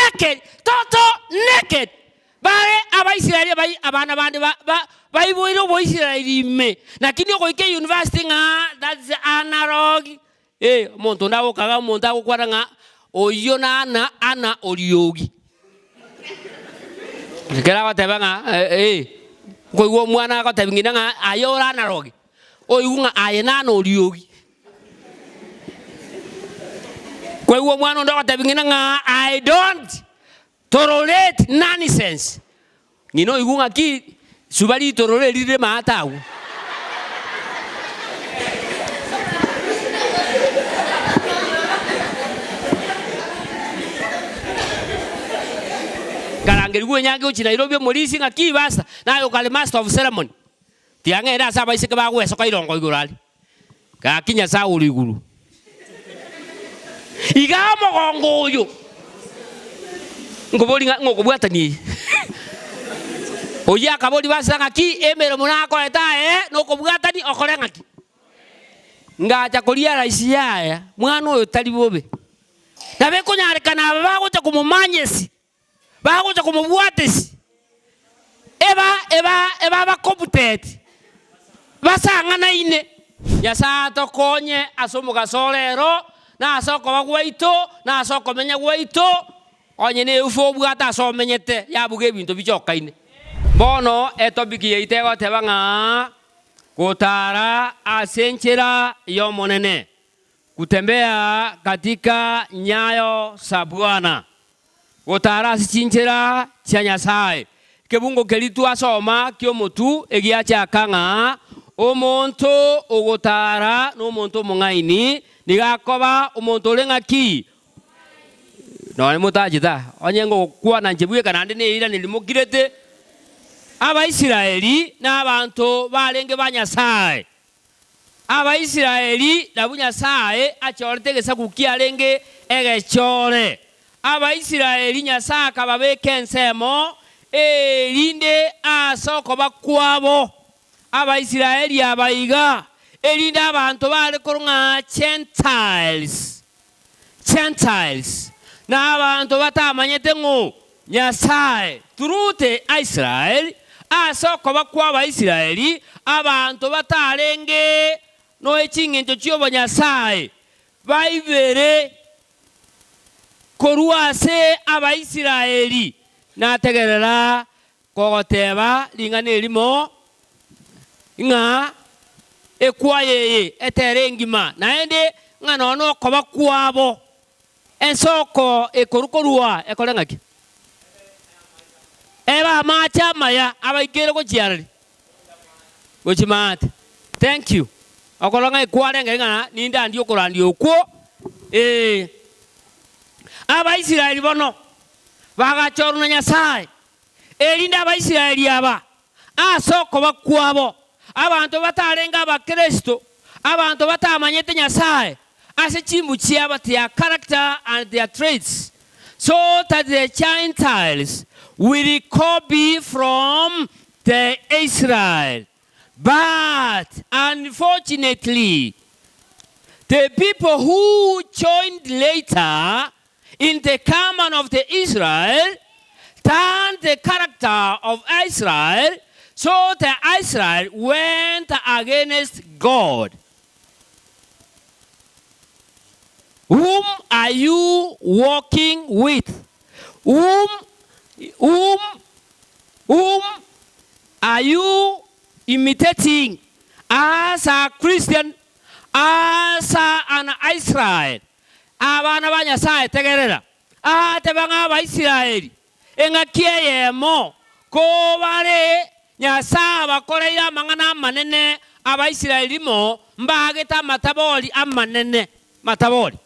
Naked, total naked. Bare Abaisraeli abai abana bande ba ba baiboire oboisraeli ime, lakini ogoika euniversity ng'a that's analog, eh, omonto onde agokaga omonto agokwana ng'a oyio nana ana oriogi. Ekero agoteba ng'a eh, nkoigwa omwana agotebi ng'ina ng'a aye ore analog, oigwe ng'a aye nana oriogi. Kwaigwa omwana onde ogotebi ng'ina ng'a I don't tolerate nonsense, ng'ina oigwe ng'aki suba ritororo eri rire maate agwo. Nkarangerigwa enyangi gochia Nairobi omorisia ng'aki basta, naye okare master of ceremony, tiga ng'ende ase abaiseke bagwesoka irongo igoro aria. Gaki Nyasae ore igoro, iga omogongo oyo nkobori ng'a ng'okobwatania eye. Oyio akaboria base ng'aki emeremo nakoete aye nokobwatania okore ng'aki? Ngacha koria rahisi yaya, mwana oyo tari bobe. Nabo ekonyarekana aba bagocha komomanyesi Bagocha komobwatisia, eba eba eba abakobuteti, basang'anaine. Nyasae atokonye ase omogaso o rero, na ase okoba gwaito, na ase okomenya gwaito, onye neufa obwate ase omenyete, yabuga ebinto bichokaine. Bono etopic yaito egoteba ng'a gotara ase enchera y'Omonene. Gutembea katika nyayo za Bwana, gotara ase chinchera chia Nyasae. Ekebungo keria twasoma ki'omotu egiachaka ng'a omonto ogotara nomonto omong'aini, nigo akoba omonto ore ng'aki? Nonye motachete aa, onye ngokwana inche bweka naende neiraneria mokirete. Abaisraeli nabanto barenge ba Nyasae. Abaisraeli nabwo Nyasae achorete egesaku kiarenge egechore. Abaisraeli Nyasae akababeka ensemo, erinde ase okoba kwabo Abaisraeli aba iga, erinde abanto bare korwa ng'a Gentiles, Gentiles, na abanto batamanyete ng'o Nyasae, through the Israel, ase okoba kw'Abaisraeli, abanto batarenge noe chingencho chi'obonyasae baibere korwa ase Abaisraeli. Nategerera Kogoteba ring'ana erimo, ng'a ekwaya eye etere engima, naende ng'a nonya nokoba kwabo ensoko ekorwa korwa ekore ng'aki? Ebe amache amaya abaikeire gochia arari? Gochia maate. Thank you. Okorora ng'a ekwarenge ng'a nindandie okorandia okwo, ee. Abaisraeli bono bagachorwa na Nyasae, erinde Abaisraeli aba, ase okoba kwabo abanto batarenge Abakristo, abanto batamanyete Nyasae, ase chimbu chiabo, their character and their traits, so that the Gentiles will copy from the Israel. But unfortunately, the people who joined later in the common of the Israel turned the character of Israel, so the Israel went against God. Whom are you walking with? Whom, whom, whom are you imitating as a Christian, as an Israel? Abana ba Nyasae, tegerera! Agateba ng'a Abaisraeli engaki eyemo kobare Nyasae abakoreire amang'ana amanene, Abaisraeli rimo mbaagete amatabori amanene, matabori.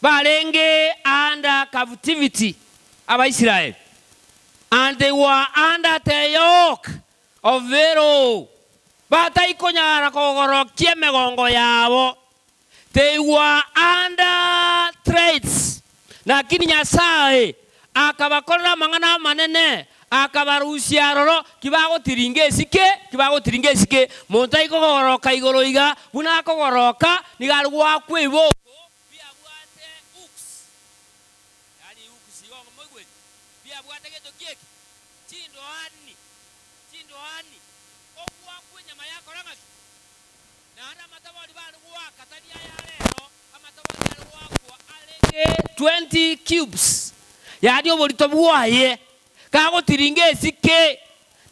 Barenge under captivity, Abaisraeli, and they were under the yoke of Pharaoh, bataikonyara kogorokia emegongo yabo. They were under threats, lakini Nyasae akabakorera amang'ana amanene, akabarusia aroro, tibagotiringa esike, tibagotiringa esike, monto aikogoroka igoro iga, buna akogoroka, nigo are goakwa ebiboko biabwate hooks. Yaani hooks igo moigweti, biabwate gento ki eke? Chindoani, chindoani, ogwakwa enyama yakora ng'aki? Naende amatabori bare goaka tari aya rero, amatabori are goakwa arenge 20 cubes, yaani oborito bwaye, kagotiringa esike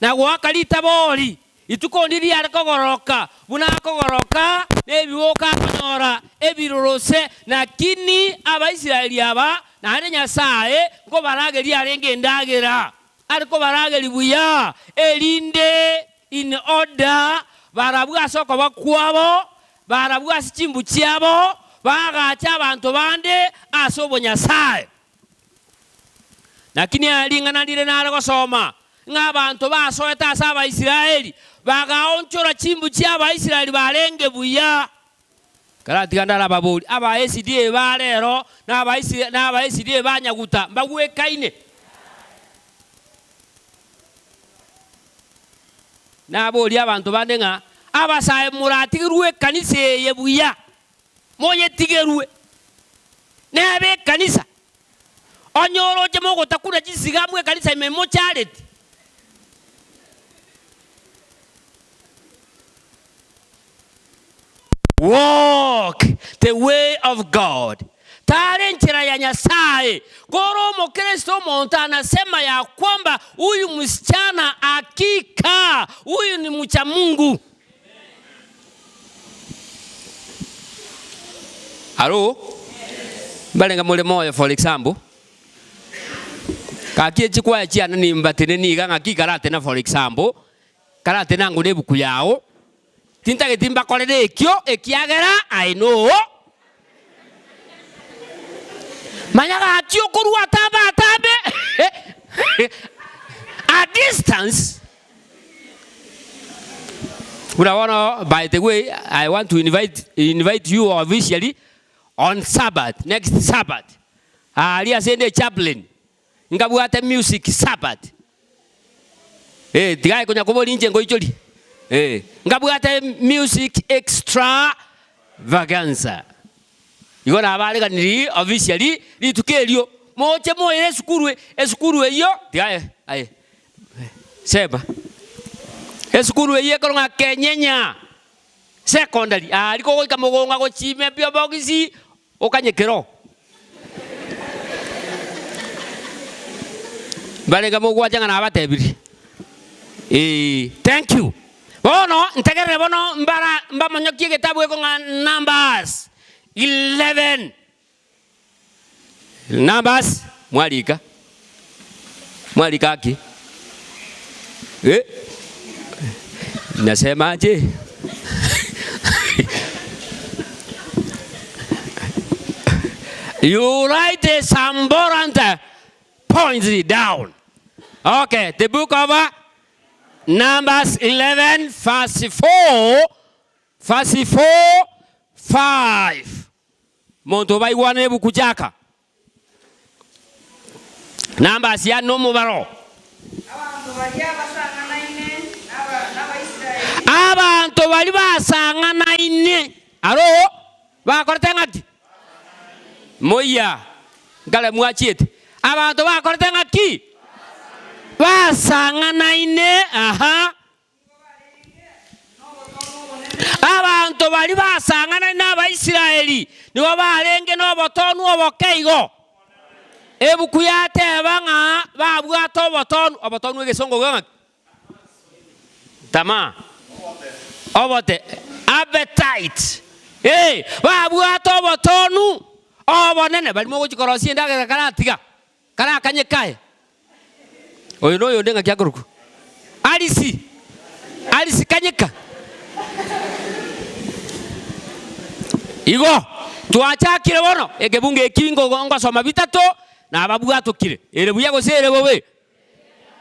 na goaka ritabori, Rituko ndiria riare kogoroka buna akogoroka nebigoka akonyora ebirorose, lakini Abaisraeli aba naende Nyasae nkobarageria arenge endagera, are kobarageria buya, erinde in order barabwo ase okoba kwabo, barabwo ase chimbu chiabo, baagache abanto bande ase obonyasae. Lakini aya ring'ana rire nare gosoma, ng'a abanto basoete ase Abaisraeli, bagaonchora chimbu chi'Abaisraeli barenge buya. Karatiga ndarababorie, aba SDA ba rero na aba SDA ba nyaguta mbagwekaine? Naborie abanto bande ng'a abasae moratigerwe ekanisa eye buya, moyetigerwe nebe ekanisa. Onye oroche mogotakuna chinsiga amo ekanisa ime mochareti. Walk the way of God, tara enchera ya Nyasae. Kore omokristo omonto anasema ya kwamba huyu msichana hakika huyu ni mcha Mungu. Aro, mbarenge more moyo for example, gaki echikwaya chiane nimbatenenie iga ng'aki karatena for example, karatena ango na ebuku yao, tintageti mbakorere ekio ekiagera I know, manya gaki okorwa atambe atambe a distance. Buna bono by the way I want to invite, invite you officially on Sabbath, next Sabbath. Aria ase ende chaplain, nkabwate music Sabbath. Eh, tiga konya kobori inche ngoichorie. Eh, nkabwate music extravaganza. Igo nabareganirie officially rituko erio, moche moire esukuru, esukuru eyio, tiga aye. Sema, Esukuru eyio ekorwa ng'a Kenyenya Secondary, aria kogoika mogonga gochia ime pi obogisi okanye kero. Mbarenge mogwacha ng'a nabatebirie. Eeh, thank you. Bono ntegerere bono mbara mbamonyokie egetabu eko ng'a Numbers 11. Numbers, mwarika mwarika ki? Eh, nasema aje? You write some important points down. Okay, the book of uh, Numbers 11, verse 4, verse 4, 5. Monto obaigwane ebuku chaka. Numbers ya nomobaro. Abanto baria basang'anaine n'Abaisraeli. Abanto baria basang'anaine aro bakorete ng'aki? Moyia nkare mwachiete. Abanto bakorete ng'aki? Basang'anaine aha. Abanto baria basang'anaine n'Abaisraeli nigo barenge nobotonu oboke igo. Ebuku yateba ng'a babwate obotonu, obotonu egesongo iga ng'aki? Tamaa, obote, appetite, eh, babwate obotonu obonene, baria mogochia korosia endagera karatiga. Karakanye kaye. Oyo noyonde ng'aki akorokwa? Arisi. Arisi kanyeka. Igo twachakire bono ekebungo eki ngo ngosoma bitato nababwatokire. Ere buya gose ere bobe?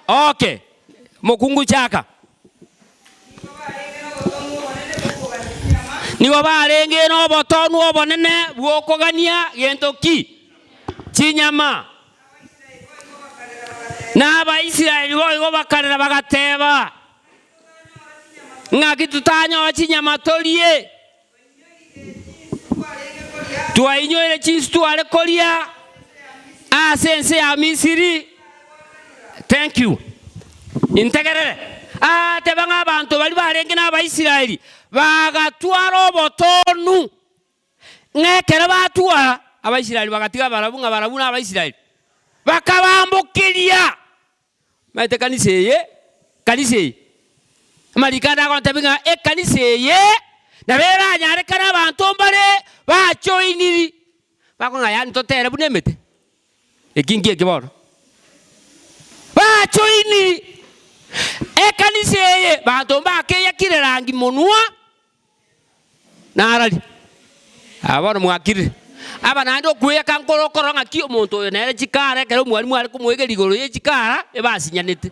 Okay. Mokungu chaka. Nigo barenge nobotonu obonene Nigo barenge nobotonu obonene bw'okogania gento ki? Chinyama. Na Abaisraeli boigo bakarera bagateba, Ng'aki totanyore chinyama torie? Twainyoire chinsu tware koria. Ase ense ya Misiri. Thank you. Integerere. Agateba ng'a abanto baria barenge n'Abaisraeli bagatwara obotonu, ng'a ekero batwara, Abaisraeli bagatiga barabwo ng'a barabwo n'Abaisraeli, bakabambokeria. Omanyete ekanisa eye, ekanisa eye, amariko ande agontebia ng'a ekanisa eye nabo eranyarekane abanto mbare bachoiniri, bakong'a yaani totere buna emete, eki nki eke bono? Bachoiniri, ekanisa eye banto mbakeyakire rangi monwa. Narari, Aba bono mwakirire. Aba naende okweyaka nkore okorora ng'aki omonto oyo nere chikara ekero omwalimu are komoegeria igoro ye chikara ebasinyanete.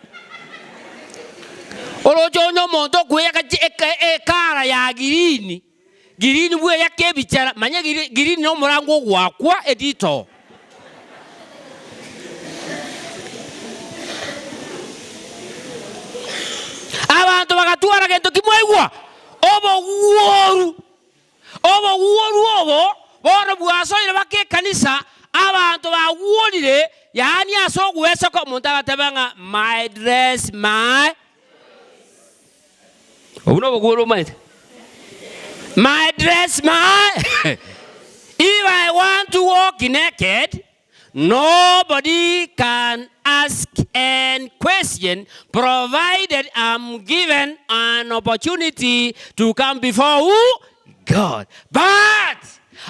Oroche onye omonto okweyaka chi eke ekara ya girini, girini bweyaka ebichara, manya giri girini na omorango ogoakwa editoo. Abanto bagatwara gento ki mwaigwa? Obogworu. Obogworu obo bono bwasoire baka ekanisa, abanto bagworire, yaani ase ogwesoka omonto agateba ng'a my dress my Obwo nobogworu omanyete. My dress my If I want to walk naked, nobody can ask an question provided I'm given an opportunity to come before who? God. But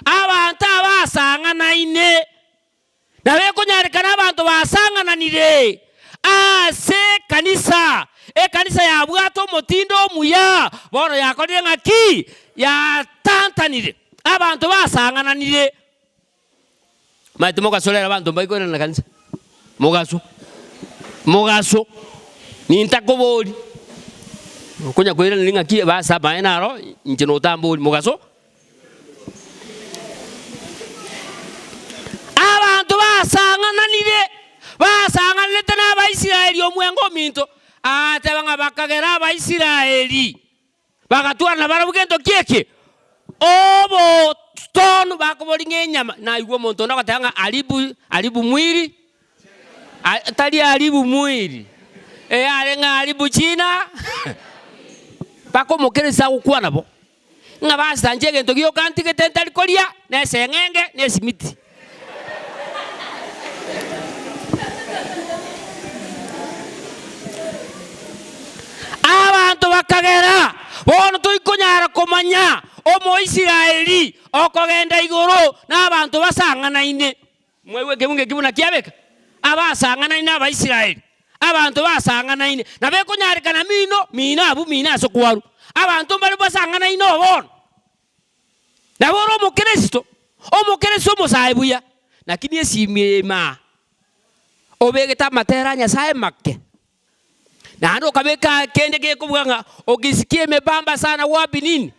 abanto abasang'anaine Nabo ekonyarekana abanto basang'ananire ase ekanisa, ekanisa yabwate omotindo omuya, bono yakorire ng'aki? Yatantanire. Abanto basang'ananire. Omanyete mogaso rero abanto mbaikoirana na kanisa, mogaso, mogaso, nintakobori, okonya koiraneria ng'aki bas amaene aro inche notambori, mogaso. Abanto basang'ananire, basang'ananete n'Abaisraeli omwenga ominto, agateba ng'a bakagera Abaisraeli bagatwara nabarabwo gento ki eke? Obotonu bakoboria enyama. Naigwa omonto onde agoteba ng'a haribu haribu mwiri, tari haribu mwiri, eyare ng'a haribu china, mpaka omokeresto agokwana bo. Ng'a basanche egento gioka ntigete ntari koria, na eseng'enge, na esimiti. Abanto bakagera, bono toikonyara komanya Omoisraeli okogenda igoro na abanto basang'anaine. Mwaigwa ekebungo eki buna kiabeka? Abasang'anaine na Abaisraeli, abanto basang'anaine, nabo ekonyarekana mino, mino abwo, mino ase kwarwa. Abanto mbare basang'anaine oo bono. Nabo ore omokristo, omokristo omosae buya, lakini esimi eye ime aa, obegete amatera a Nyasaye make, naende okabeka kende gekobua ng'a ukisikia imebamba sana wapi nini?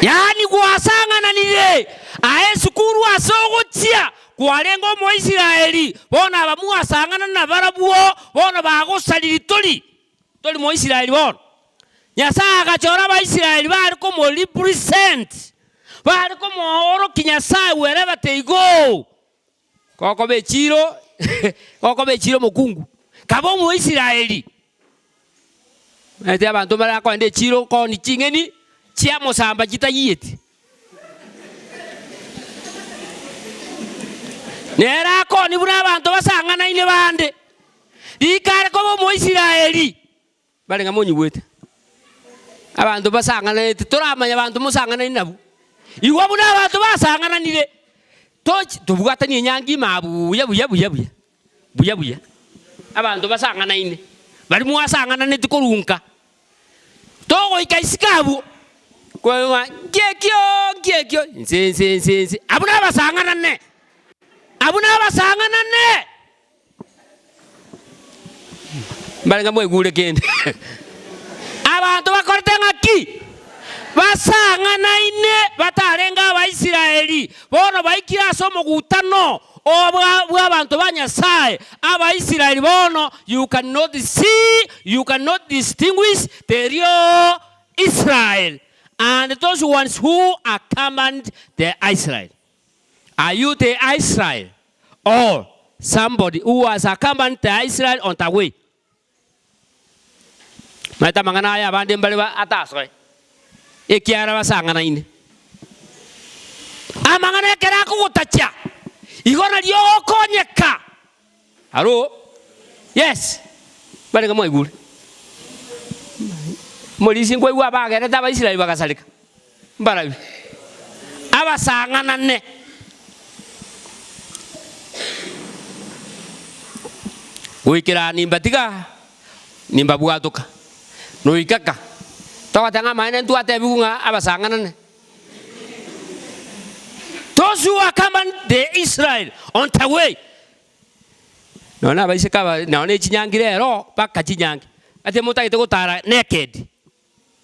Yaani gwasang'ananire aye esukuru ase ogochia kwarenge Omoisraeli, bono aba mwasang'ana nabarabwo, bono bagosariri tori tori Moisraeli bono. Nyasae agachora Abaisraeli bare komo represent, bare komoorokia Nyasae wherever they go. Gokoba echiiro, gokoba echiiro omokungu, kaba Omoisraeli. Omanyete abanto mbare bakoenda echiiro koonia ching'eni chia mosamba chitayieti. Nere akoonia buna abanto basang'anaine bande, rika are koba Omoisraeli. Bare ng'a monyigwete. Abanto basang'ananete, toramanya abanto mosang'anaine nabwo. Igwa buna abanto basang'ananire, tochi tobwatanie enyangi ime aa buya buya buya buya, buya buya. Abanto basang'anaine, baria mwasang'ananeti korwa nka, togoika isiko abwo, kwerwa nki ekio nki ekio, nse nse nse nse, abwo nabasang'anane, abwo nabasang'anane. Mbarenge mwaigure kende. Abanto bakorete ng'aki? Basang'anaine batarenge Abaisraeli, bono baikire ase omogutano o bw'abanto ba Nyasae. Abaisraeli bono you cannot see, you cannot distinguish the real Israel. And those ones who accompanied the Israel. Are you the Israel or somebody who has accompanied the Israel on the way? Maete amang'ana aya abande mbare ba atasoe, ekiagera basang'anaine. Amang'ana ekero akogotacha, igo nario ogokonyeka. Aro, yes, barenge mwaigure. Morisia nkwaigwa abagerete Abaisraeli bagasareka, mbarabwo abasang'anane. Goikera nimbatiga, nimbabwatoka, noikaka, togoteba ng'a amaene ntwatebigwe ng'a abasang'anane. Those who accompanied the Israel on the way. Nonya na abaiseke aba nonya ne chinyangi rero mpaka chinyangi. Ase motagete gotara naked,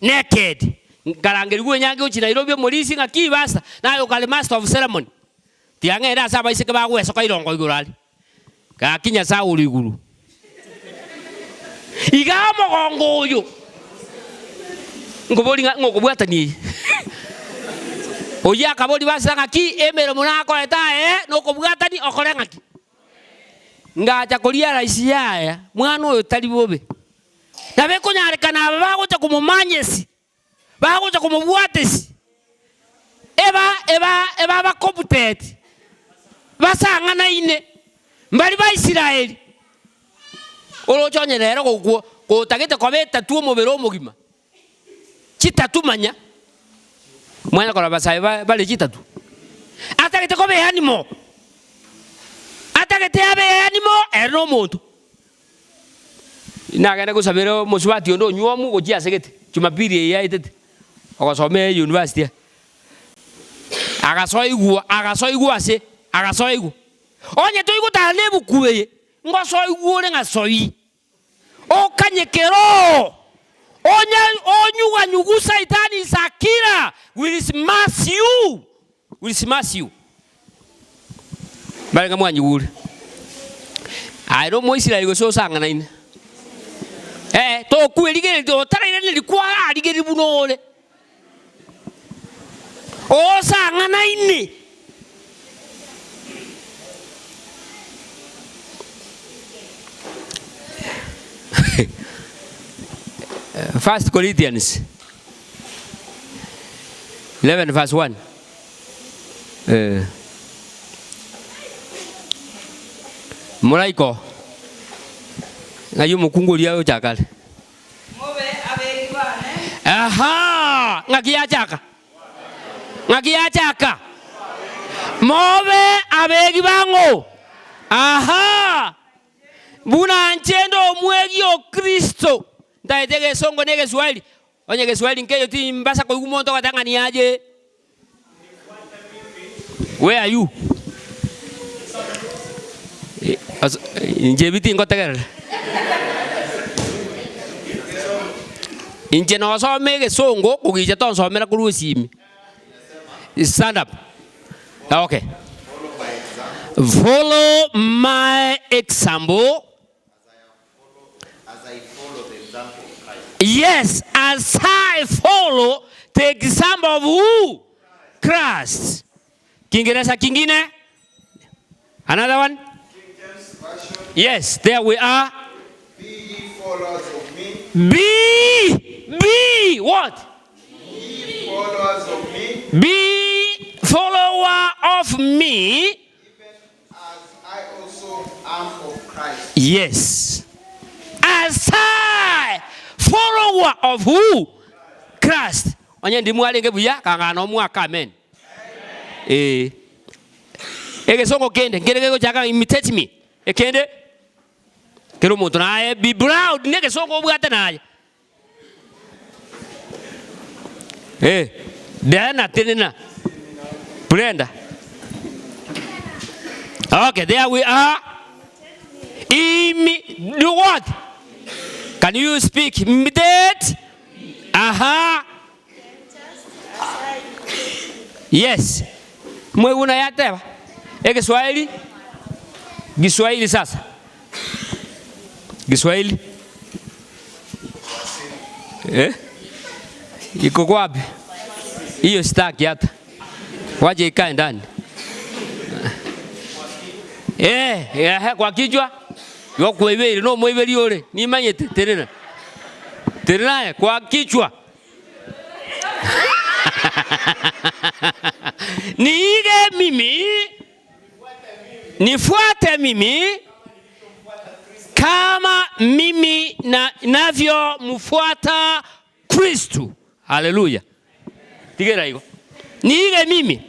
naked. Nkarangerigwa enyangi gochia Nairobi omorisia ng'a ki pastor, naye okare master of ceremony. Tiga ng'ende ase abaiseke bagwesoka irongo igoro aria. Gaki Nyasae ore igoro. Iga omogongo oyo nkobori ng'a ng'okobwatania eye. Oyio akabori base ng'aki emeremo nakorete aye nokobwatani okore ng'aki? Ngacha koria rahisi yaya, mwana oyo tari bobe. Nabo ekonyarekana aba bagocha komomanyesi, bagocha komobwatesi, eba eba eba abakobuteti, basang'anaine, mbari Baisraeli. Oroche onye rero gokwo gotagete koba etatu omobere omogima, chitatu manya, mwanya korora abasae ba bare chitatu, atagete koba eanimo, atagete abe eanimo ere na omonto. Nagende gosabera omosubati onde onywomu gochia ase gete, Jumapili eye yaetete, ogosoma eyunivasiti aa. Agasoigwa agasoigwa ase, agasoigwa. Onye toigotara na ebuku eye, ngosoigwa ore ng'a soi. Okanye keroo, onye onyuganyugu saitani is a killer, will smash you, will smash you. Mbarenge mwanyigure? Aye nomoisraeli gose osang'anaine? Ee, tokwerigereria otarairaneria kwararigereria buna ore. Osang'anaine. First Corinthians 11 verse 1. Eh. Moraiko ng'ai omokungu oria ocha kare? Mobe abegi bane. Ahaa! Ng'aki yachaka? Ng'aki yachaka? Mobe abegi bang'o? Ahaa! Buna inche nde omwegi o Kristo. Ntaete egesongo na egeswahili, onye egeswahili nkeiyo timbasa koigwa monto ogoteba ng'a niaye. Where are you? Inche ebi tingotegerera. Inche nosome egesongo kogicha tonsomera korwa esimi. Stand up. Okay. Follow my example. Yes, as I follow the example of who? Christ. Kiingereza kingine? Another one? Yes, there we are. Be ye followers of me. Be, be what? Be followers of me. Be follower of me. Even as I also am of Christ. Yes. As I follower of who? Christ. Onye ndi mwarenge buya kang'ana omwaka amen. Eh. Egesongo kende nkere gegochaka imitate me. Ekende kera omonto naye be proud ne egesongo obwate naye. Eh, Diana tenena. Brenda. Okay, there we are. Imi, do what? Can you speak? Imitate? Aha. Yes. Mweguna yateba. Ekiswahili? Kiswahili sasa. Kiswahili? Eh? Iko wapi? Hiyo sitaki hata. Wacha ikae ndani. Eh, ehe, kwa kichwa. Igo kwaibeire na omoiberi ore, nimanyete, terena. Terena aye, kwa kichwa. Niige mimi, nifuate mimi kama mimi na navyomfuata Kristu. Haleluya. Tigera igo. Niige mimi.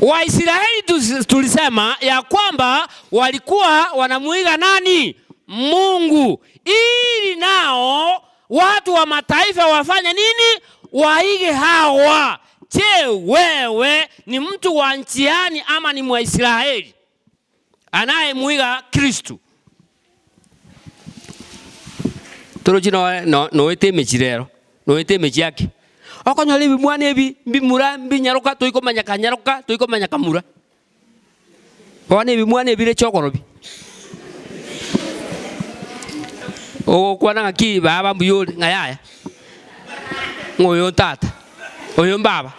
Waisraeli tulisema ya kwamba walikuwa wanamuiga nani? Mungu, ili nao watu wa mataifa wafanye nini? Waige hawa. Je, wewe ni mtu wa nchi gani ama ni Mwaisraeli anayemuiga Kristu? Torochi noete emechie rero, noete emechie ake. Okonyora ebimwana ebi mbimura mbinyaroka toikomanya kanyaroka toikomanya kamura. Bono ebimwana ebire chiokorobi. Ogokwana ng'aki baba mbuya ore ng'a yaya, ng'a oyo ntata, oyo mbaba.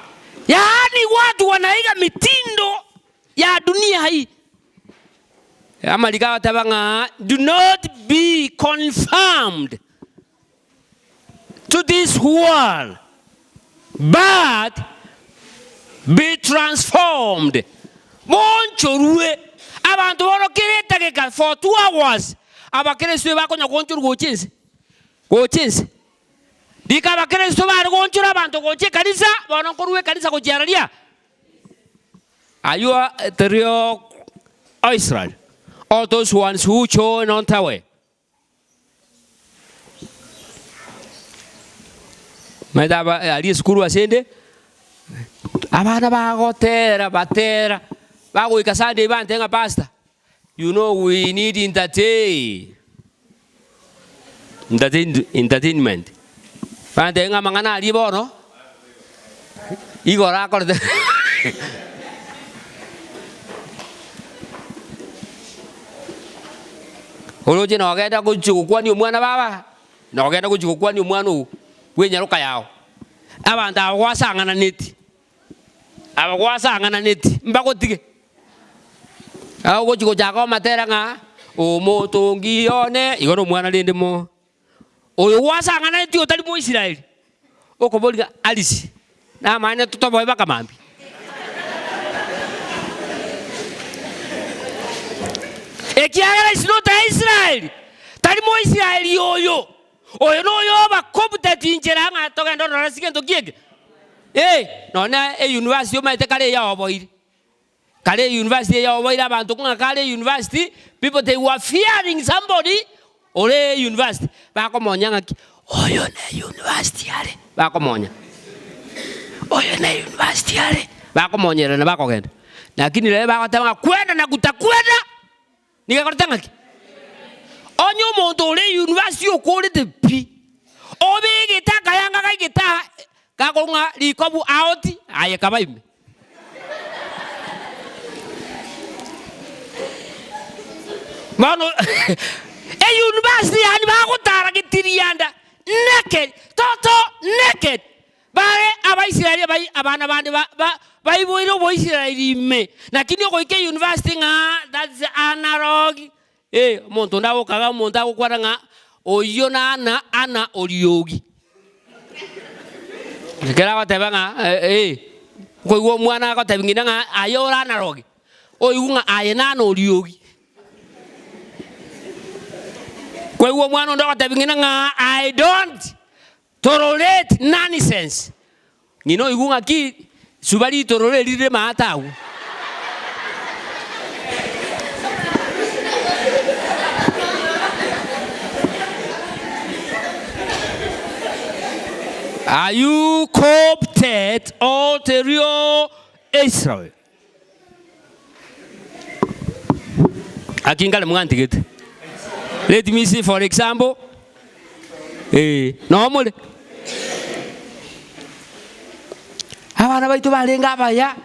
Yaani watu wanaiga mitindo ya dunia hii. Amariko agoteba ng'a do not be conformed to this world, but be transformed. Bonchorwe. Abanto bono kera etageka for 2 hours abakristo ebakonya goonchorwa gocha ense, gocha ense. Rika abakristo bare goonchora abanto gocha ekanisa, bono nkorwa ekanisa gochia araria. Aywo the real Israel, all those ones who join on the way. Omanyete aba aria esukuru ase ende, abana bagotera batera, bagoika Sunday bantebia ng'a pastor, you know we need entertain, entertain entertainment. Bantebia ng'a amang'ana aria bono, igoro akorete Oroche nogenda gochia gokwania omwana baba, nogenda gochia gokwania omwana oo bw'enyaroka yao. Abanto aba gwasang'ananeti, aba gwasang'ananeti mbagotige. Agochia gochaka omatera ng'a omotongi one, igo na omwana rende mo oyo gwasang'ananeti otari Moisraeli, okoboria ng'a Alice, namaene totoboe mpaka mambia. Ekiagera is not a Israel, tari Moisraeli oyo, oyo noyo obakobuteti inchera ng'a togende ororo ase gento ki eke. Eh, nonya eyunivasiti omanyete kare eyaoboire. Kare eyunivasiti eyaoboire abanto ng'a kare eyunivasiti, people they were fearing somebody ore eyunivasiti, bakomonya ng'aki, oyo ne eyunivasiti are, bakomonya, oyo ne eyunivasiti are, bakomonyerera bakogenda. Lakini rero bagoteba ng'a kwenda na kutakwenda, nigo ekorete ng'aki? Onye omonto ore eyunivasiti okorete pi, obegete akayanga gaigete aa, gakorwa ng'a rikobu out, aye kaba ime. Bono eyunivasiti yaani bagotara getirianda naked, total naked, bare Abaisraeli abai abana bande ba ba baiboire oboisraeli ime, lakini ogoika eyunivasiti ng'a that's analog, eh, omonto onde agokaga omonto agokwana ng'a oyio nana ana oriogi. Ekero agoteba ng'a eh, okoigwa omwana agotebia ng'ina ng'a aye ore analog, oigwe ng'a aye nana oriogi. Kwaigwa omwana onde ogotebia ng'ina ng'a I don't tolerate nonsense, ng'ina oigwe ng'aki suba ritororo eri rire maate agwo. Are you co-opted or the real Israel? Aki nkare mwantigete. Let me see for example. Eh, noo more. Abana baito barenge abaya,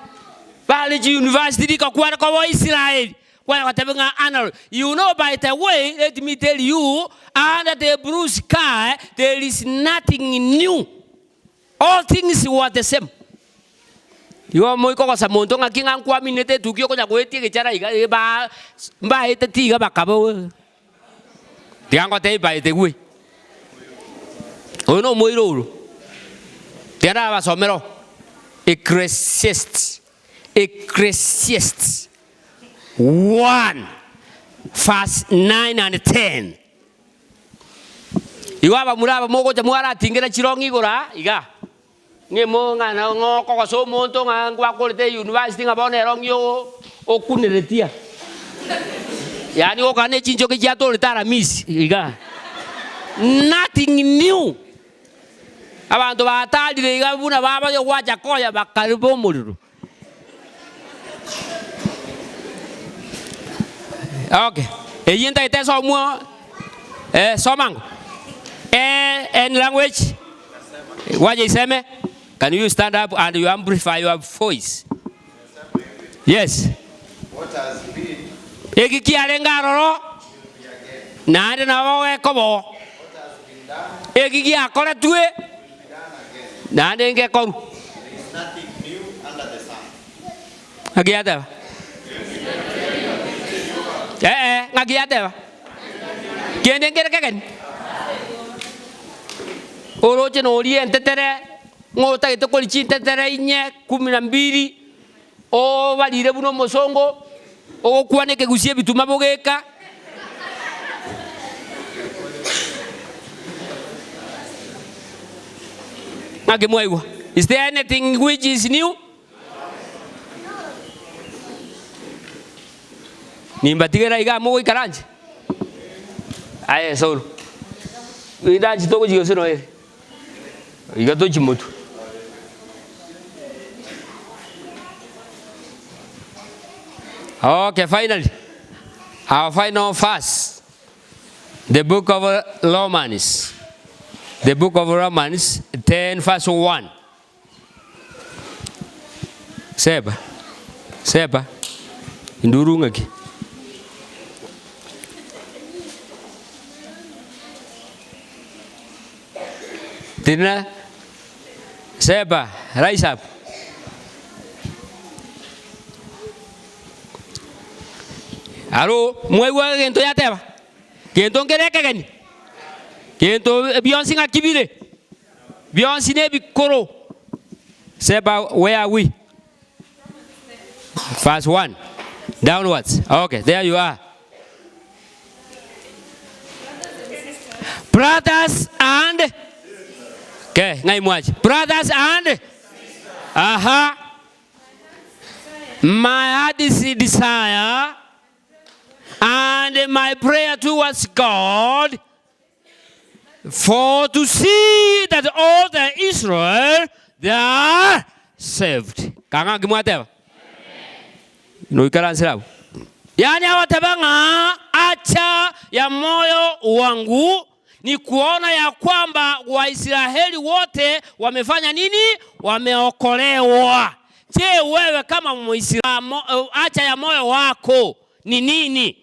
bare chiuniversity rikakwana koba Israeli, kwanya goteba ng'a Arnold, you know by the way, let me tell you, under the blue sky there is nothing new. All things were the same. Igo moikogosa monto ng'aki ng'a nkwaminete etukia okonya goetia egechara iga ba mbaeteti iga bakaba tiga ngotebie by the way. Oyo na omoira oro, tiga ndabasomere oo, Ecclesiastes, Ecclesiastes 1 verse 9 and 10. Igo abamura aba mogocha mwaratingera chirong'i igoro aa igaa, ng'emo ng'a ng'o okogosa omonto ng'a ngwakorete eyunivasiti ng'a bono erong'i oo okuneretia. Yaani gokora ne chinchoki chiatorete aramisi igaa. Nothing new. Abanto batarire iga buna babaria gwacha koya bakariba omorero. Okay, eyio ntagete esomwe eh, soma ango. Eh, any language? Wacha iseme. Can you stand up and you amplify your voice? Yes. What has been Eki kiarenge aroro will be again. naende nabo gekoba oo. What has been done Eki giakoretwe will be done again. naende ngekorwa. There is nothing new under the sun. Ng'aki yateba? Ee, ng'aki yateba? Kende nkere kegeni? Oroche noria entetere, ng'a otagete koria chintetere inye, kumi na mbili, obarire buna omosongo, ogokwana ekegusii ebituma bogeka. Ng'aki mwaigwa? Is there anything which is new? Nimbatigere aiga mogoikara inche? Aye Saulo, indanchi togochia gose noere? Iga tochie motwe. Okay, finally, our final verse, the book of Romans, the book of Romans 10 verse 1. Seba, seba, induru ng'aki? Tina, seba, rise up. Aro, mwaigwa egento yateba? Gento nkere ekegeni? Gento bionsi ng'aki bire? Bionsi nebikoro. Seba, where are we? Verse 1 downwards. Okay, there you are. Brothers and okay, ng'ai mwache. Brothers and aha. My heart is desire and my prayer towards God For to see that all the Israel they are saved. Kang'a nki mwateba? Noikaransere abwo. Yaani agoteba ng'a acha ya moyo wangu ni kuona ya kwamba Waisraeli wote wamefanya nini? Wameokolewa. Je, wewe kama Muislamu acha ya moyo wako ni nini?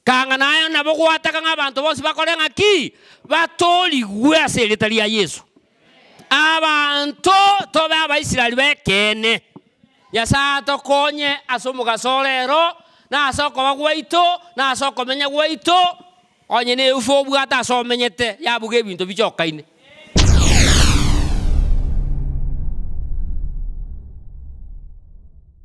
Kang'a naye nabo gwataka ng'a abanto bonsi bakore ng'aki? Batoorigwe ase erieta ria Yeso. Abanto tobe Abaisraeli b'ekeene. Nyasae atokonye ase omogaso o rero, na ase okoba gwaito, na ase okomenya gwaito, onye neufa obwate ase omenyete, yabuga ebinto bichokaine.